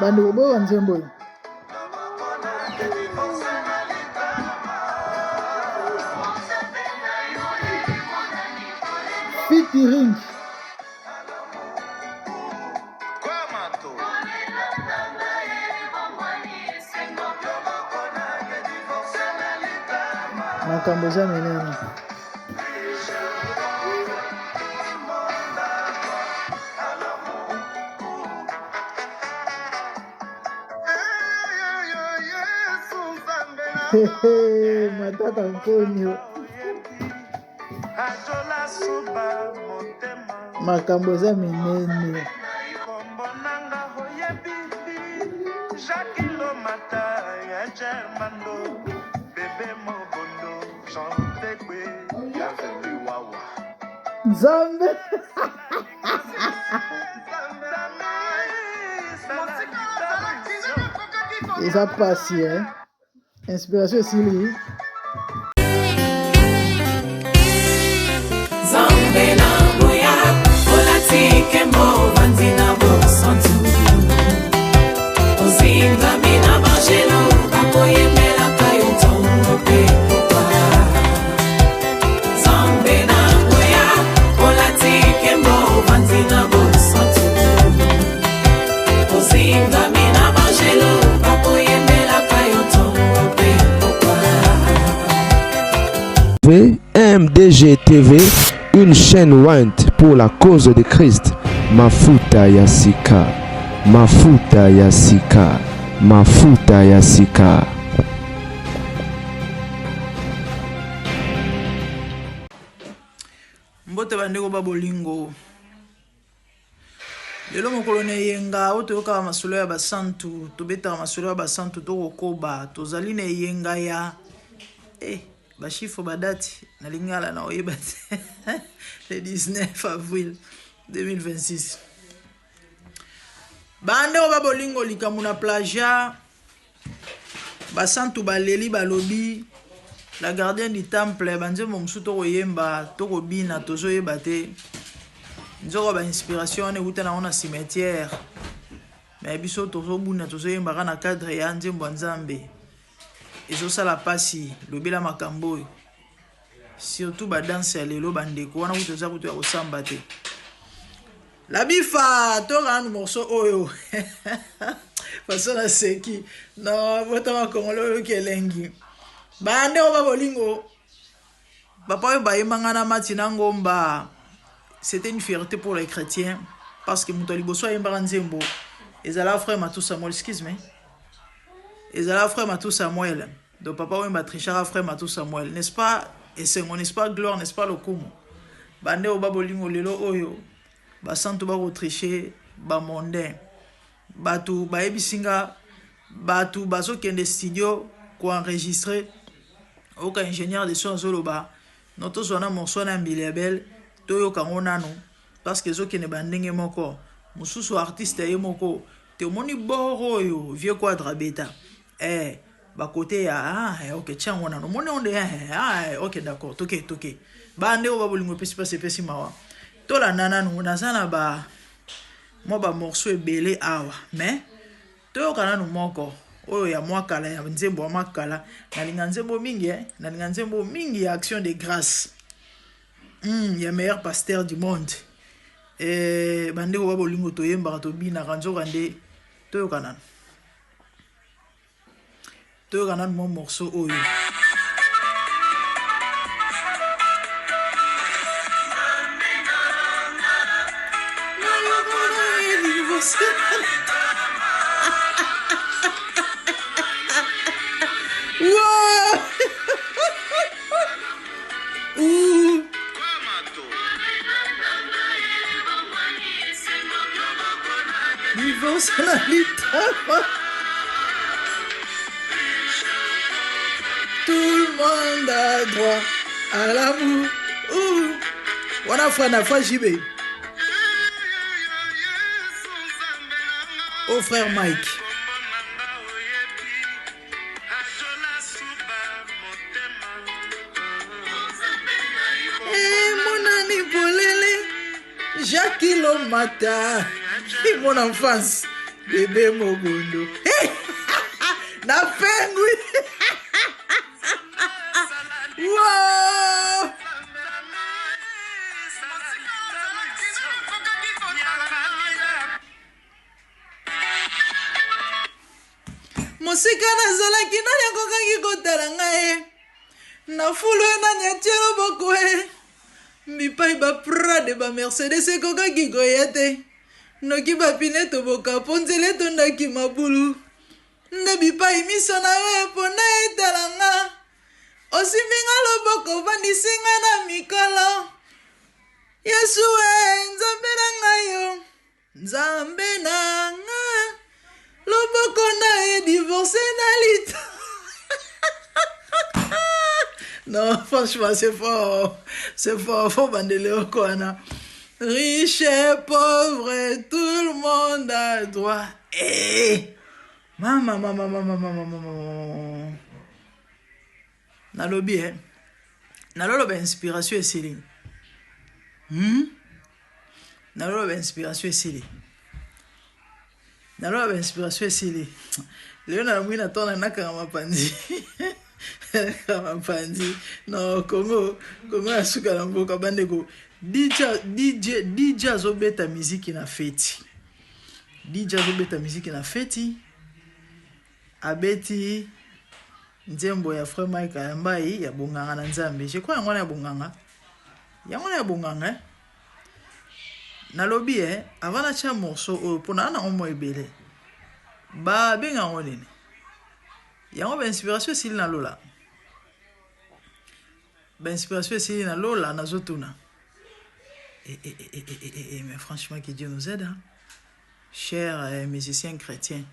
Bandeko boyoka nzembo oyo. Featuring makambo eza minene. Matata Mponyo, makambo eza minene. Nzambe eza pasi eh? Inspiration esili. Nzambe na nguya olati nkembo ovandi na bosantu ozingami na bangelo bakoyembelaka yo ntongo mpe pokwa Nzambe na nguya olati nkembo ovandi na bosantu ozingami na bangelo bakoyembelaka yo ntongo mpe pokwa. MDG TV, une chaîne ointe pour la cause de Christ. Mafuta ya sika, mafuta ya sika, mafuta ya sika. Mbote bandeko ba bolingo. Lelo mokolo na eyenga oyo toyokaka masolo ya basantu, tobetaka masolo ya basantu, tokokoba. Tozali na eyenga ya eh, bachiffre badati na lingala na oyeba te le 19 avril 2026. Bandeko ba bolingo, likambo na plagia Basantu baleli balobi la gardienne du temple banzembo mosusu tokoyemba tokobina tozoyeba te nzoko ba inspiration wana ewuta nango na cimetière me biso tozobuna tozoyemba kaka na cadre ya nzembo ya nzambe ezosala mpasi lobela makambo oyo surtout badanse ya lelo bandeko wana kutu eza kutu ya kosamba te La bifa toka nanu morceau oyo façon naseki no botama congolais oyoki elengi bande oyo ba bolingo papa oyo bayemba ngai na mati na ngomba c'était une fierté pour les chrétiens parce que moto ya liboso ayembaka nzembo ezalaka frère matou samuel excuse me ezalaka frère matou samuel donc papa wemba trichaka frère matou samuel n'est-ce pas esengo n'est-ce pas gloire n'est-ce pas lokumu bande oyo ba bolingo lelo oyo basantu bakotriche bamondain bato bayebisi nga bato bazokende studio koenregistre oyoka ingénieur de son azoloba no tozwa na morceau na mbilia bel toyoka yango nanu parce que ezokende bandenge moko mosusu artiste ye moko te omoni bor oyo vieux quadre abeta eh ba kote ya ah, eh, ok tia yango nano omoni onde eh, ah, eh, ok d'accord toke toke bande oyo babolingo epesi mpasi epesi mawa tolanda nanu naza na ba mwa bamorceau ebele awa mais toyoka nanu moko oyo ya mwa kala ya nzembo ya mwa kala nalinga nzembo mingi eh? nalinga nzembo mingi ya action de grâce ya meilleur pasteur du monde eh, bandeko ba bolingo toyembaka tobinaka nzoka nde toyoka nanu toyoka nanu mwa morceau oyo Divorce na litama. Tout le monde a droit à l'amour. Wana frère na frère JB. Oh frère Mike. Emonani polele Jacques Lomata mon enfance. Bebe mogondo. Hey! Na pengwi. Wow! Mosika nazalaki nani akokaki kotala ngai na fulu ye nani atie loboko e bipai ba prade ba mercedes ekokaki koya te noki bapine etoboka mpo nzela etondaki mabulu nde bipai miso na yo epona etala nga osimbi nga loboko ovandisi nga na mikolo yesu e nzambe na ngai yo Nzambe na nga loboko na ye divorce na lito. Non, franchement, c'est fort. C'est fort. Faut bandele wana. Riche et pauvre, tout le monde a droit. Eh! Mama, mama, mama, mama, mama, mama. Nalobi, eh. Naloloba inspiration esili. Naloba ba inspiration esili. Naloba ba inspiration esili. Lelo nalamwi na tona nakanga mapanzi. Nakanga mapanzi. No, Congo, Congo ya suka na mboka bandeko. DJ DJ DJ azobeta miziki na feti. DJ azobeta miziki na feti. Abeti nzembo ya frère Mike Kayambayi ya bonganga na Nzambe. Je crois yango wana ya bonganga. Yango wana ya bonganga eh. Nalobi eh, avant natia morceau oyo mpo naa nango mwa ebele. Babenga yango nini? Yango ba inspiration esili na lola. Ba inspiration esili na lola nazotuna. Eh, eh, eh, eh, eh, eh, eh, mais franchement que Dieu nous aide hein. Chers musiciens chrétiens,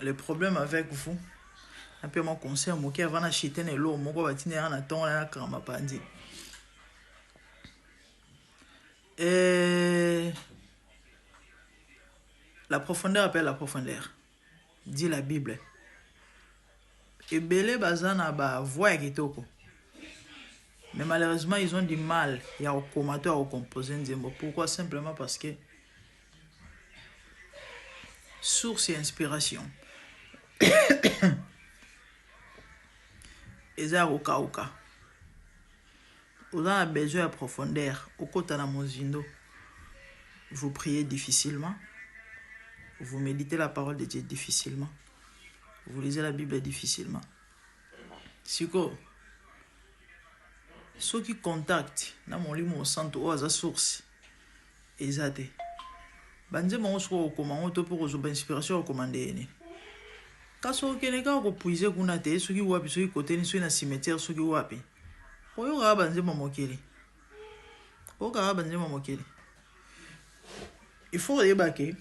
le problème avec vous, nape mwa conseil moke avant na chite na eloko moko batindi yanga na ntongo na nakanga mapanzi. Eh, la profondeur appelle la profondeur, dit la Bible. Ebele baza na ba voix ya kitoko. Mais malheureusement, ils ont du mal ya kokoma to ya kocomposer nzembo. Pourquoi? Simplement parce que source ya inspiration eza ya kokauka. Oza na besoin ya profondeur, okota na mozindo. Vous priez difficilement, vous méditez la parole de Dieu difficilement, vous lisez la Bible difficilement. Siko soki contact na molimo mosantu oyo aza source eza te, banzembo yango soki okokoma yango to mpe kozwa bainspiration ya kokoma ndenge nini? Kasi okende kaka kopuize kuna te, soki wapi, soki koteni, soki na cimetière, soki wapi, oyokaka banzembo mokili, oyokaka banzembo mokili. Il faut oyeba ke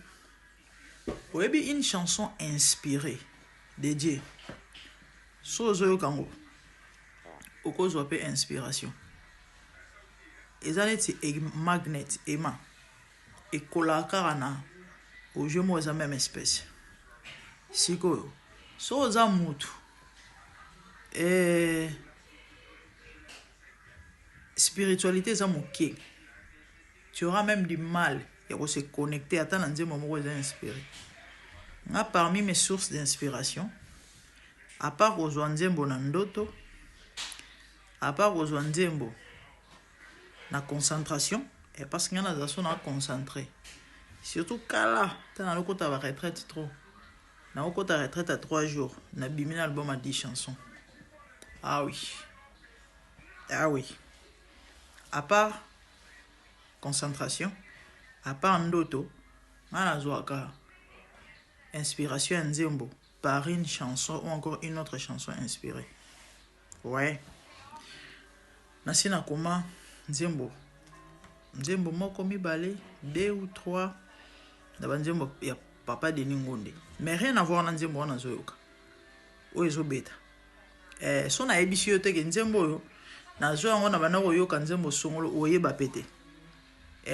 oyebi une chanson inspirée de Dieu, so ozoyoka yango okozwa mpe inspiration. Eza neti magnet ema ekolaka kaka na objet moko eza même espèce. Sikoyo so oza mutu spiritualité eza moke, tu auras même du mal ya ko se connecter ata na nzembo moko eza inspiré. Nga parmi mes sources d'inspiration, à part kozwa nzembo na ndoto, à part kozwa nzembo na concentration, et parce que nga naza so na concentré, surtout kala ta na lokota ba retraite trop, na okota retraite à 3 jours, na bimi na album à 10 chansons. Ah oui, ah oui. À part concentration, à part ndoto, nga nazwaka inspiration ya nzembo par une chanson ou encore une autre chanson inspirée. Ouais. Nasi nakoma nzembo. Nzembo moko mibale, 2 ou 3 na ba nzembo ya papa Denis Ngonde. Mais rien à voir na nzembo wana nazoyoka. Oyo ezobeta. So nayebisi yo te ke nzembo oyo nazwa yango na banda koyoka nzembo songolo oyeba pe te.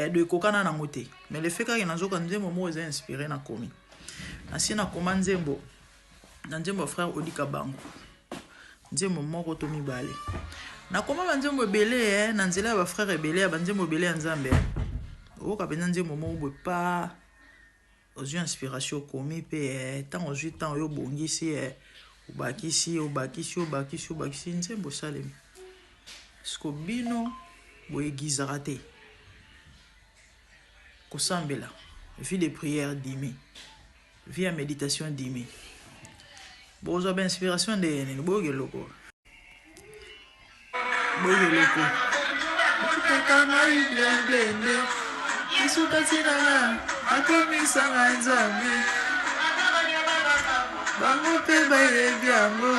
Do ekokana nango te. Mais le fait kaka nazoka nzembo moko eza inspiré na komi. Nasi nakoma nzembo na nzembo ya frère Odika Bango. Nzembo moko to mibale. Nakoma ba nzembo ebele na nzela ya ba frère ebele ya ba nzembo ebele ya Nzambe. Oyoka mpenza nzembo moko boye pa. Ozwi inspiration okomi mpe ntango ozwi ntango oyo obongisi, obakisi, obakisi, obakisi, obakisi, nzembo esalemi. Siko bino boyegizaka te kosambela, vie de prière dimi, vie ya méditation dimi, bozwa ba inspiration ndenge nini? Boyoka eloko, boyoka eloko. Bakutaka ngai blemblende, esuka ntina akomisanga Nzambe, bango mpe bayebi yango,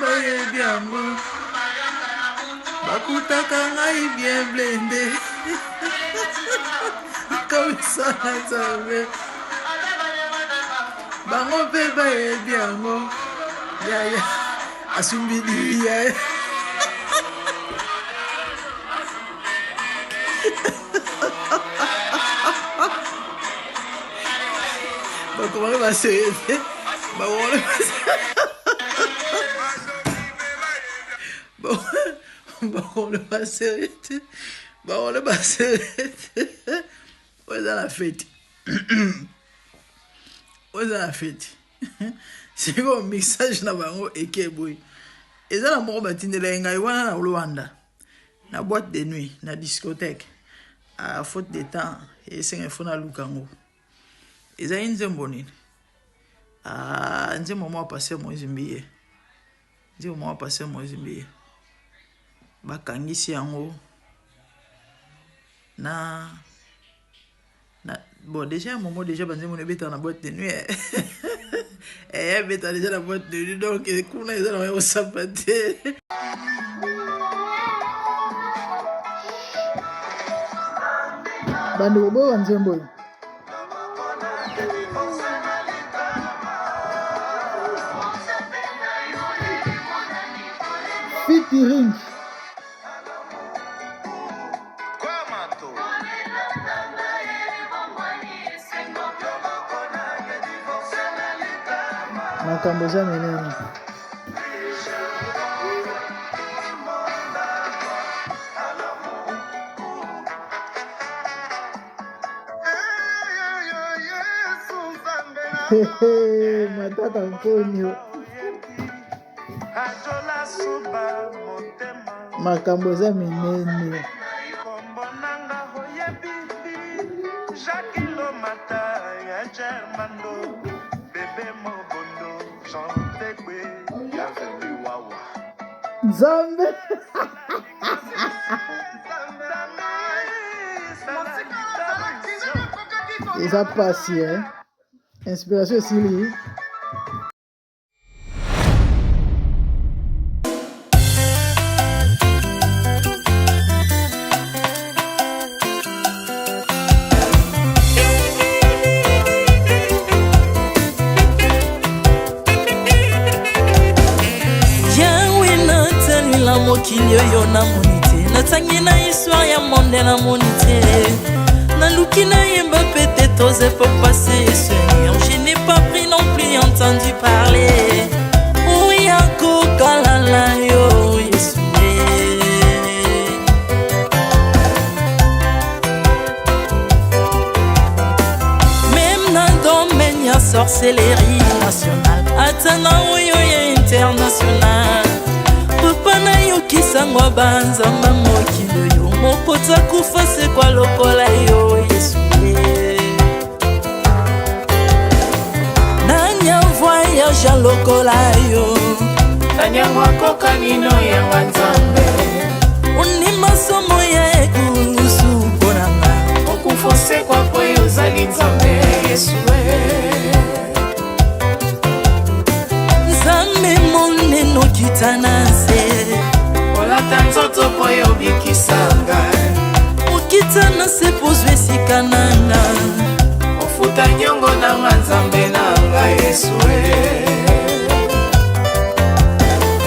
bayebi yango. Bakutaka ngai bien blende, akomisanga Nzambe, bango mpe bayebi yango. Yaya asumbi liya. Bakomaki baseye te, bakolo baseye te, bakolo baseye te. Oyo eza na feti, oyo eza na feti. Sikoyo mixage na bango eke boye. Eza na moko batindela ye ngai wana na Luanda, na boîte de nuit, na discothèque. A faute de temps, esenga fo naluka yango. Ezali nzembo nini? Ah, nzembo moko pasteur Moïse Mbiye, nzembo moko pasteur Moïse Mbiye, bakangisi yango na bon, déjà un moment déjà banzembo ebetaka na boîte de nuit, ebeta déjà na boîte de nuit. Donc kuna eza na kosapa te. Bandeko, boyoka nzembo oyo. Featuring makambo eza minene. Matata Mponyo, makambo eza minene. Nzambe, eza pasi, eh? Inspiration esili. Yawe, natalela mokili oyo, namoni te. Natangi na histoire ya monde, namoni te. Naluki nayemba peut-être aux époques passées. Seigneur, je n'ai pas pris non plus entendu parler oya kokalala yo, Yesu. Même na domaine ya sorcellerie nationale, ata na oyo ya international, papa, nayokisango banzamba mokili oyo, mokoti akufa sekwa lokola yo, Yesu. Nani avoyage lokola yo? Nani akokani no yanga Nzambe? Ondima somo ya ekulusu mpo na nga. Okufa, osekwa po yo ozali Nzambe, Yesu. Nzambe monene, okita na nse. Olata nzoto po yo obikisa ngai. Okita na se po ozwa esika na nga. Ofuta nyongo na nga, Nzambe na ngai, Yesu.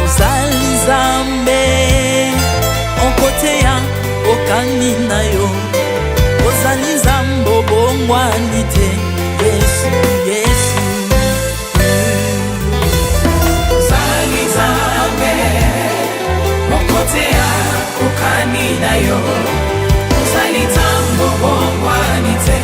Ozali Nzambe okoteya okani na yo. Ozali Nzambe obongwani te, Yesu, Yesu. Ozali Nzambe mokoteya kokani na yo. Ozali Nzambe obongwani te.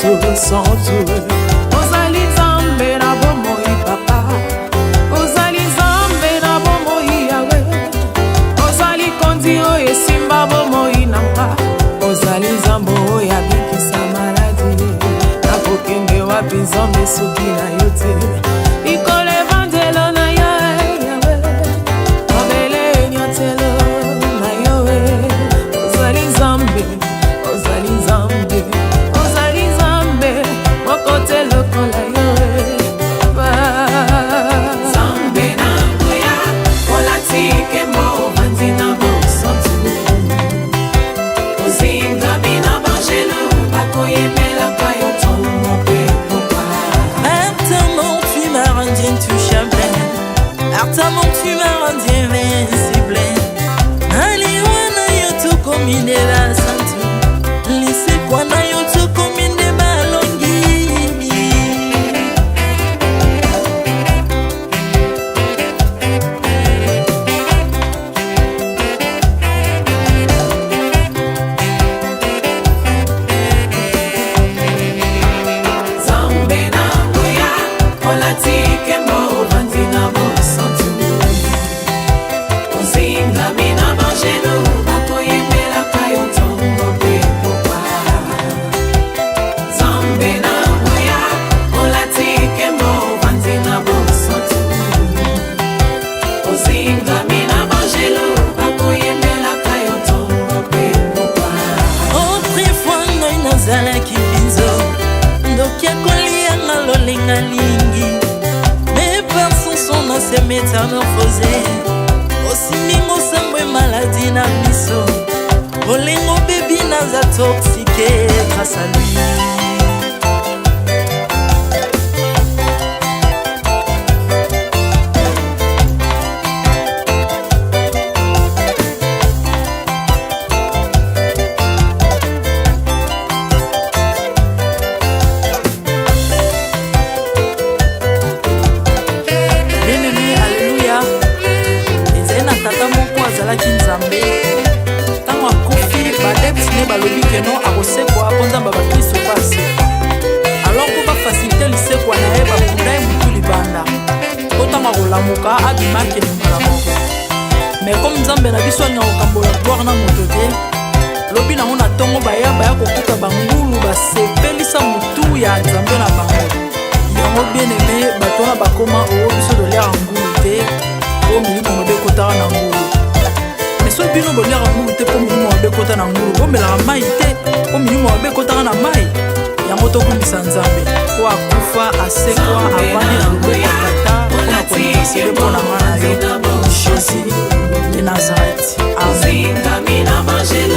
bosantu. Ozali Nzambe na bomoi papa, ozali Nzambe na bomoi Yawe, ozali kondi oyo esimba bomoi na nga, ozali Nzambe oyo abikisa maladi. Nakokende wapi Nzambe soki na yo te? Likolo evandelo na yo Yawe, mabele enyatelo na yo. Ozali Nzambe, ozali Nzambe, ozali Nzambe moko te lokola yo papa. Nzambe na nguya, olati nkembo, ovandi na bosantu, ozingami na banjelu bakoyembelaka yo ntongo mpe pokwa. Maintenant tu m'as rendu intouchable, Maintenant tu m'as rendu invincible. Naliwa na yo tokomi nde basantu, lisekwa na yo tokomi nde balongi. Nzambe na nguya, olati nkembo, ovandi na bosantu, ozingami na banjelu bakoyembelaka yo ntongo mpe pokwa. Nzambe na nguya, olati nkembo, ovandi na bosantu, ozingami na banjelu bakoyembelaka yo ntongo mpe pokwa. Autrefois ngai nazalaki binzo, ndoki akolianga lolenga lingi, mais par son son na se métamorphose, osimbi mosambo maladi na miso, bolingo bebi naza toxique grâce à lui. Bien-aimé, alleluya. Ezali na tata moko azalaki Nzambe. Ntango akufi, baadepte ne balobi keno akosekwa mpo Nzambe ya bakristo mpe asekwa. Alors mpo bafacilite lisekwa na ye, bakunda ye motu libanda, mpo ntango akolamuka abima akende mbala moko. Mais comme Nzambe na biso alingaka kokambola gloire na moto te, lobi nango na ntongo baya baya kokuta bangulu basepelisa motu ya Nzambe na bango. Yango bien-aimé, bato wana bakoma oo biso toliaka ngulu te mpo milimo mabe ekotaka na ngulu. Mais soki bino boliaka ngulu te mpo milimo mabe ekota na ngulu, bomelaka mai te mpo milimo mabe ekotaka na mai. Yango tokumbisa Nzambe mpo akufa, asekwa, avandi na loboko ya Tata mpona kointercede mpo na nga na yo. Jésus de Nazareth, amen. Ozingami na banjelu.